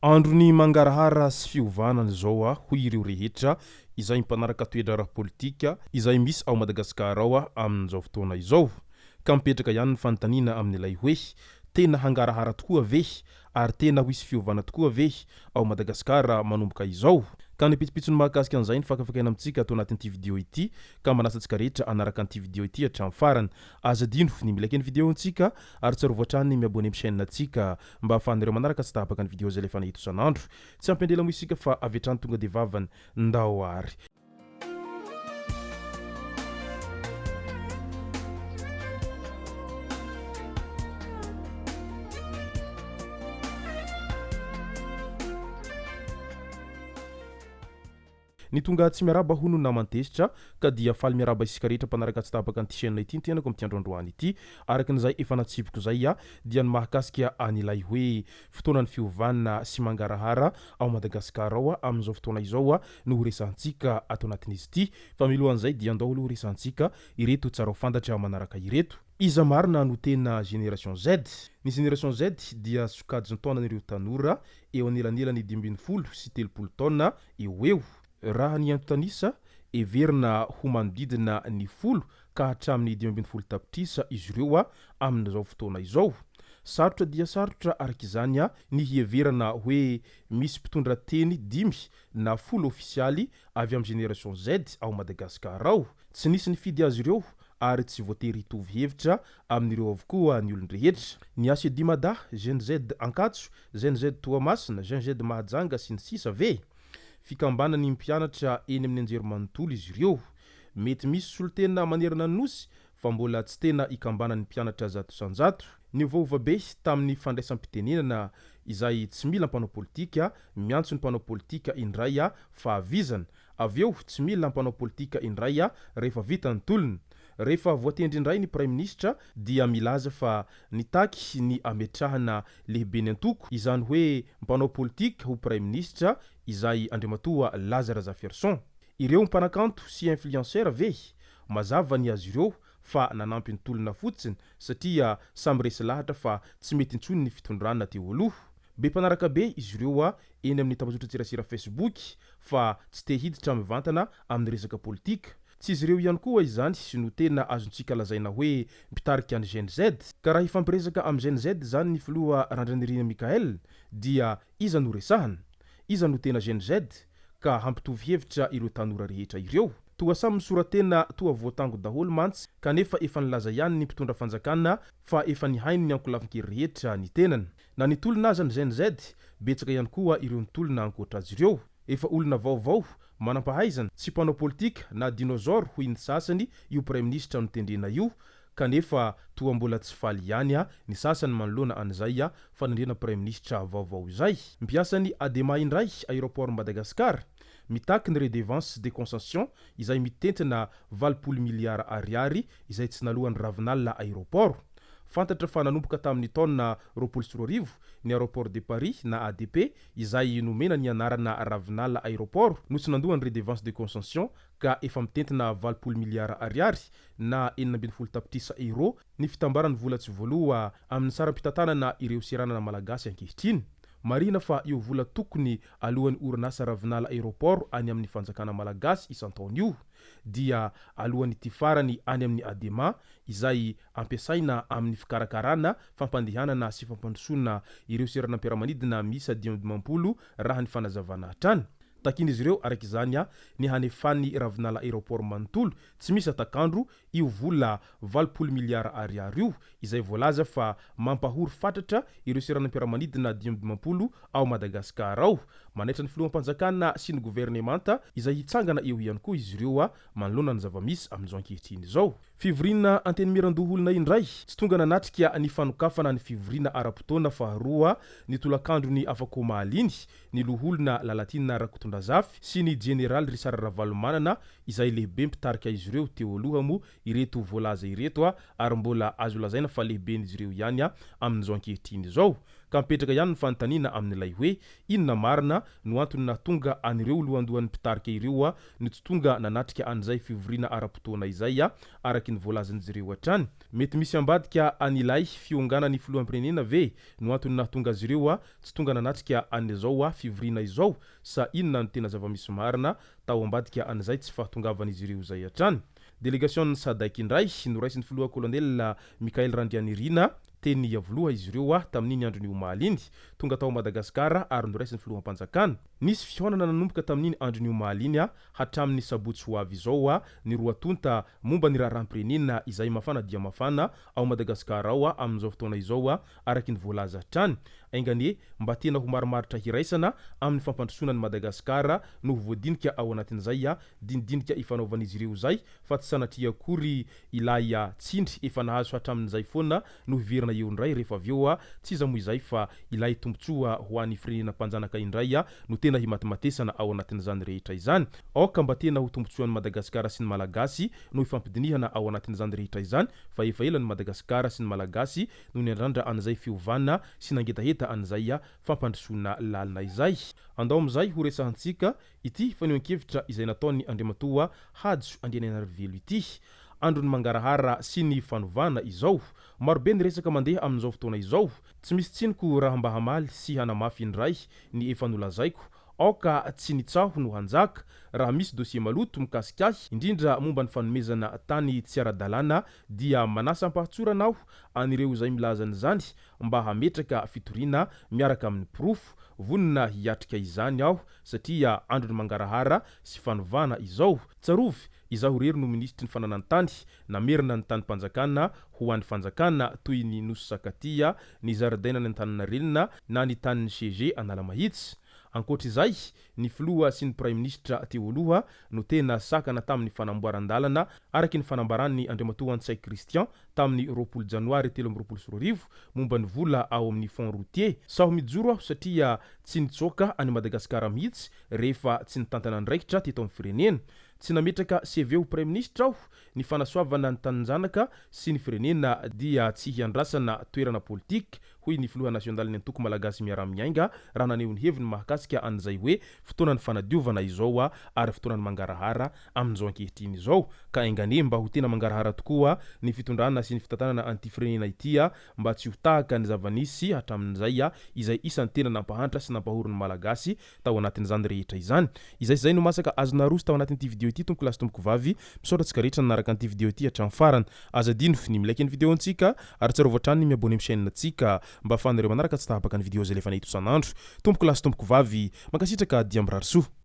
Andron'ny mangarahara sy fiovana izao hoy ireo rehetra izay mpanaraka toe-draharaha politika izay misy ao Madagasikara ao amin'izao fotoana izao. Ka mipetraka ihany ny fanontaniana amin'ilay hoe tena hangarahara tokoa ve ary tena ho hisy fiovana tokoa ve ao Madagasikara manomboka izao? Ka ny pitsopitsony mahakasika an'izay no fakafakaina amintsika ato anatin'ity video ity ka manasa antsika rehetra hanaraka an'ity video ity hatramin'ny farany. Aza adino ny mi-like ny video-ntsika ary tsarovy hatrany ny mi-abonner amin'ny chaîne-ntsika mba ahafahanareo manaraka tsy tapaka ny video izay alefana eto isan'andro. Tsy ampy andrela moa isika fa avy hatrany tonga dia vavany. Ndao ary. Ny tonga tsy miarahaba hono naman-tezitra ka dia faly miarahaba isika rehetra mpanaraka tsy tapaka an'ity chaîne ity ny tenako amin'ity andro androany ity. Araka ny izay efa natsipiko izay dia ny mahakasika an'ilay hoe fotoanan'ny fiovana sy mangarahara ao Madagasikara ao amin'izao fotoana izao no ho resahantsika ato anatin'izy ity. Fa milohan'izay dia andao aloha ho resahantsika ireto tsara ho fantatra manaraka ireto. Iza marina no tena Génération Z? Ny Génération Z dia sokajin-taonan'ireo tanora eo anelanelan'ny 15 sy 30 taona eo ho eo. Raha ny antontan'isa, heverina ho manodidina ny folo ka hatramin'ny 15 tapitrisa izy ireo amin'izao fotoana izao. Sarotra dia sarotra araka izany ny hiheverana hoe misy mpitondra teny dimy na folo ofisialy avy amin'ny Génération Z ao Madagasikara ao. Tsy nisy nifidy azy ireo ary tsy voatery hitovy hevitra amin'ireo avokoa ny olon-drehetra. Ny ACD Mada, Gen Z Ankatso, Gen Z Toamasina, Gen Z Mahajanga sy ny sisa ve? Fikambanan'ny mpianatra eny amin'ny anjerimanontolo izy ireo. Mety misy solontena manerana ny Nosy fa mbola tsy tena ikambanan'ny mpianatra 100%. Niovaova be tamin'ny fandraisam-pitenenana izay tsy mila mpanao politika, miantso ny mpanao politika indray fahavizana. Avy eo tsy mila mpanao politika indray rehefa vita ny tolona. Rehefa voatendry indray ny praiminisitra dia milaza fa nitaky ny ametrahana lehiben'ny antoko, izany hoe mpanao politika ho praiminisitra izay Andriamatoa Laza Razafiarison. Ireo mpanakanto sy influenceur ve? Mazava ny azy ireo fa nanampy ny tolona fotsiny satria samy resy lahatra fa tsy mety intsony ny fitondrana teo aloha. Be mpanaraka be izy ireo eny amin'ny tambajotran-tserasera Facebook fa tsy te hiditra mivantana amin'ny resaka politika. Tsy izy ireo ihany koa izany no tena azontsika lazaina hoe mpitarika ny Gen Z. Ka raha hifampiresaka amin'ny Gen Z izany ny filoha Randrianirina Michaël dia iza no resahana? Iza no tena Gen Z ka hampitovy hevitra ireo tanora rehetra ireo? Toa samy misora-tena toa voatango daholo mantsy kanefa efa nilaza ihany ny mpitondra fanjakana fa efa nihaino ny ankolafin-kery rehetra ny tenany. Na nitolona aza ny Gen Z, betsaka ihany koa ireo nitolona ankoatra azy ireo. Efa olona vaovao, manam-pahaizana, tsy mpanao politika na dinosaure hoy ny sasany io praiminisitra notendrena io kanefa toa mbola tsy faly ihany ny sasany manoloana an'izay fanendrena praiminisitra vaovao izay. Mpiasan'ny Adema indray, Aéroport Madagascar, mitaky ny redevance de concession izay mitentina 80 miliara ariary izay tsy naloan'ny Ravinala Aéroport. Fantatra fa nanomboka tamin'ny taona 2020 ny Aéroport de Paris na ADP izay nomena ny anarana Ravinala Aéroport no tsy nandoa ny redevance de concession ka efa mitentina 80 miliara ariary na 16 tapitrisa euros ny fitambaran'ny vola tsy voaloa amin'ny saram-pitantanana ireo seranana malagasy ankehitriny. Marihina fa io vola tokony aloan'ny orinasa Ravinala Aéroport any amin'ny fanjakana malagasy isan-taona io dia aloan'ity farany any amin'ny Adema izay ampiasaina amin'ny fikarakarana, fampandehanana sy fampandrosoana ireo seranam-piaramanidina miisa 55 raha ny fanazavana hatrany. Takian'izy ireo araka izany ny hanefan'ny Ravinala Aéroport manontolo tsy misy hatak'andro io vola 80 miliara ariary io izay voalaza fa mampahory fatratra ireo seranam-piaramanidina 55 ao Madagasikara ao. Manaitra ny filoham-panjakana sy ny governemanta izay hitsangana eo ihany koa izy ireo manoloana ny zava-misy amin'izao ankehitriny izao. Fivoriana Antenimierandoholona indray, tsy tonga nanatrika ny fanokafana ny fivoriana ara-potoana faharoa ny tolakandron'ny afak'omaly iny ny loholona Lalatiana Rakotondrazafy sy ny jeneraly Richard Ravalomanana izay lehibe mpitarika izy ireo teo aloha moa ireto voalaza ireto ary mbola azo lazaina fa lehiben'izy ireo ihany amin'izao ankehitriny izao. Ka mipetraka ihany ny fanontaniana amin'ilay hoe inona marina no antony nahatonga an'ireo lohandohan'ny mpitarika ireo no tsy tonga nanatrika an'izay fivoriana ara-potoana izay araky ny voalazan'izy ireo hatrany. Mety misy ambadika an'ilay fionganan'ny filoham-pirenena ve no antony nahatonga azy ireo tsy tonga nanatrika an'izao fivoriana izao sa inona no tena zava-misy marina tao ambadika an'izay tsy fahatongavan'izy ireo izay hatrany? Delegasion'ny Sadc indray noraisin'ny filoha Colonel Michael Randrianirina teny Iavoloha izy ireo tamin'iny andron'ny omaly iny. Tonga tao Madagasikara ary noraisin'ny filoham-panjakana. Nisy fihaonana nanomboka tamin'iny andron'ny omaly iny hatramin'ny sabotsy ho avy izao ny roa tonta momba ny raharaham-pirenena izay mafana dia mafana ao Madagasikara ao amin'izao fotoana izao araky ny voalaza hatrany. Enga anie mba tena ho marimaritra hiraisana amin'ny fampandrosoana an'i Madagasikara no ho voadinika ao anatin'izay dinidinika ifanaovan'izy ireo izay fa tsy sanatria akory ilay tsindry efa nahazo hatramin'izay foana no hiverina eo indray rehefa avy eo. Tsy iza moa izay fa ilay tombontsoa ho an'ny firenena mpanjanaka indray no tena himatimatesana ao anatin'izany rehetra izany. Aoka mba tena ho tombontsoan'i Madagasikara sy ny Malagasy no hifampidinihana ao anatin'izany rehetra izany fa efa ela ny Madagasikara sy ny Malagasy no niandrandra an'izay fiovana sy nangetaheta an'izay fampandrosoana lalina izay. Andao amin'izay ho resahantsika ity fanehoan-kevitra izay nataon'i Andriamatoa Hajo Andrianainarivelo ity. Andron'ny mangarahara sy ny fanovana izao. Marobe ny resaka mandeha amin'izao fotoana izao. Tsy misy tsiniko raha mba hamaly sy hanamafy indray ny efa nolazaiko. Aoka tsy ny tsaho no hanjaka. Raha misy dossier maloto mikasika ahy, indrindra momba ny fanomezana tany tsy ara-dalàna dia manasa am-pahatsorana aho an'ireo izay milaza an'izany mba hametraka fitoriana miaraka amin'ny porofo. Vonona hiatrika izany aho satria andron'ny mangarahara sy fanovana izao. Tsarovy, izaho irery no minisitry ny fananan-tany namerina ny tanim-panjakana ho an'ny fanjakana toy ny Nosy Sakatia, ny zaridainan'i Antaninarenina na ny tanin'ny CG Analamahitsy. Ankoatra izay, ny filoha sy ny praiminisitra teo aloha no tena sakana tamin'ny fanamboaran-dalana araky ny fanambaran'ny Andriamatoa Ntsay Christian tamin'ny 20 janoary 2023 momba ny vola ao amin'ny Fonds routier. Saho mijoro aho satria tsy nitsoaka an'i Madagasikara mihitsy rehefa tsy nitantana andraikitra teto amin'ny firenena. Tsy nametraka CV ho praiminisitra aho, ny fanasoavana ny taninjanaka sy ny firenena dia tsy hiandrasana toerana politika, hoy ny filoha nasionalin'ny antoko Malagasy Miara-Miainga raha naneho ny heviny mahakasika an'izay hoe fotoanan'ny fanadiovana izao ary fotoanan'ny mangarahara amin'izao ankehitriny izao ka enga anie mba ho tena mangarahara tokoa ny fitondrana sy ny fitantanana an'ity firenena ity mba tsy ho tahaka ny zava-nisy hatramin'izay izay isan'ny tena nampahantra sy nampahory ny Malagasy tao anatin'izany rehetra izany. Izay sy izay no masaka azo naroso tao anatin'ity video ity tompoko lahy sy tompoko vavy. Misaotra antsika rehetra nanaraka an'ity video ity hatramin'ny farany. Aza adino ny mi-like ny video antsika ary tsarovy hatrany ny mi-abonner amin'ny chaîne ntsika mba ahafahanareo manaraka tsy tapaka ny video izay alefanay eto isan'andro. Tompoko lahy sy tompoko vavy, mankasitraka dia mirary soa.